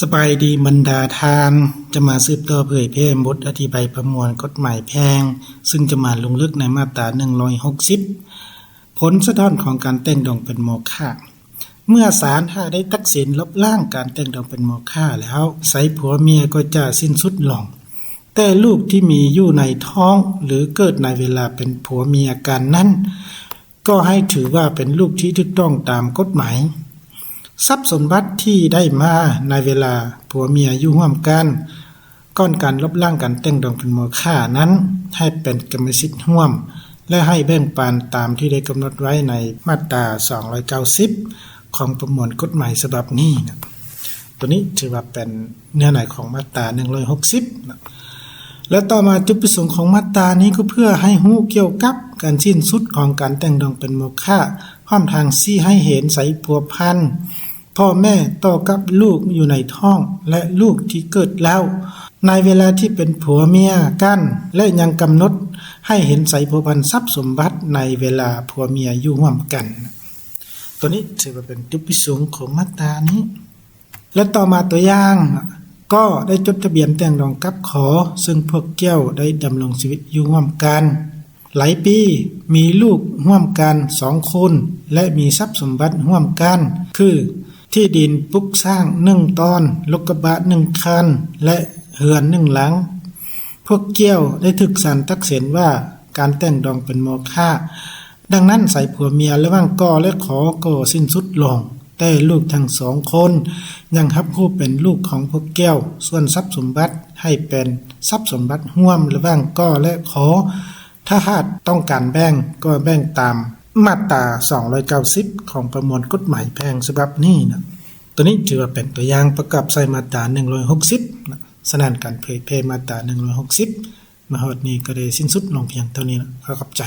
ສະບາຍດີບັນດາທ່ານ, ຈະມາສືບຕໍ່ເຜີຍແຜ່ບົດອະທິບາຍປະມວນກົດໝາຍແພ່ງ, ຊຶ່ງຈະມາລົງເລິກໃນມາດຕາໜຶ່ງຮ້ອຍຫົກສິບ ຜົນສະທ້ອນຂອງການແຕ່ງດອງເປັນໂມຄະ. ເມື່ອສານຖ້າໄດ້ຕັດສິນລົບລ້າງການແຕ່ງດອງເປັນໂມຄະແລ້ວ, ໄສຜົວເມຍກໍຈະສິ້ນສຸດລົງ, ແຕ່ລູກທີ່ມີຢູ່ໃນທ້ອງ ຫຼື ເກີດໃນເວລາເປັນຜົວເມຍກັນນັ້ນ ກໍໃຫ້ຖືວ່າເປັນລູກທີ່ຖືກຕ້ອງຕາມກົດໝາຍ. ຊັບສົມບັດທີ່ໄດ້ມາໃນເວລາຜົວເມຍຢູ່ຮ່ວມກັນ ກ່ອນການລົບລ້າງການແຕ່ງດອງເປັນໂມຄະນັ້ນ ໃຫ້ເປັນກຳມະສິດຮ່ວມ ແລະ ໃຫ້ແບ່ງປັນຕາມທີ່ໄດ້ກຳນົດໄວ້ໃນມາດຕາສອງຮ້ອຍເກົ້າສິບ ຂອງປະມວນກົດໝາຍສະບັບນີ້ນະ. ໂຕນີ້ຖືວ່າເປັນເນື້ອໃນຂອງມາດຕາໜຶ່ງຮ້ອຍຫົກສິບນະ. ແລະ ຕໍ່ມາຈຸດປະສົງຂອງມາດຕານີ້ກໍເພື່ອໃຫ້ຮູ້ກ່ຽວກັບການສິ້ນສຸດຂອງການແຕ່ງດອງເປັນໂມຄະ, ພ້ອມທັງຊີ້ໃຫ້ເຫັນໄສພົວພັນພໍ່ແມ່ຕໍ່ກັບລູກຢູ່ໃນທ້ອງ ແລະ ລູກທີ່ເກີດແລ້ວ ໃນເວລາທີ່ເປັນຜົວເມຍກັນ ແລະ ຍັງກຳນົດໃຫ້ເຫັນໄສພົວພັນຊັບສົມບັດໃນເວລາຜົວເມຍຢູ່ຮ່ວມກັນ. ໂຕນີ້ຖືວ່າເປັນຈຸດປະສົງຂອງມາດຕານີ້. ແລະ ຕໍ່ມາຕົວຢ່າງ ກໍໄດ້ຈົດທະບຽນແຕ່ງດອງກັບ ຂໍ ຊຶ່ງພວກແກ້ວໄດ້ດຳລົງຊີວິດຢູ່ຮ່ວມກັນຫຼາຍປີ, ມີລູກຮ່ວມກັນສອງຄົນ ແລະ ມີຊັບສົມບັດຮ່ວມກັນ ຄື ທີ່ດິນປຸກສ້າງໜຶ່ງຕອນ, ລົດກະບະໜຶ່ງຄັນ ແລະ ເຮືອນໜຶ່ງຫຼັງ. ພວກແກ້ວໄດ້ຖືກສານຕັດສິນວ່າການແຕ່ງດອງເປັນໂມຄະ, ດັ່ງນັ້ນ ໄສຜົວເມຍລະຫວ່າງ ກໍ ແລະ ຂໍ ກໍສິ້ນສຸດລົງ, ແຕ່ລູກທັງສອງຄົນຍັງຮັບຮູ້ເປັນລູກຂອງພວກແກ້ວ, ສ່ວນຊັບສົມບັດໃຫ້ເປັນຊັບສົມບັດຮ່ວມລະຫວ່າງ ກໍ ແລະ ຂໍ ຖ້າຫາກຕ້ອງການແບ່ງ ກໍແບ່ງຕາມມາດຕາສອງຮ້ອຍເກົ້າສິບ ຂອງປະມວນກົດໝາຍແພ່ງສະບັບນີ້ນະ. ໂຕນີ້ຖືວ່າເປັນຕົວຢ່າງປະກອບໃສ່ມາດຕາໜຶ່ງຮ້ອຍຫົກສິບນະ. ສະນັ້ນ ການເຜີຍແຜ່ມາດຕາໜຶ່ງຮ້ອຍຫົກສິບ ມາຮອດນີ້ກໍໄດ້ສິ້ນສຸດລົງພຽງເທົ່ານີ້ນະ. ຂໍຂອບໃຈ.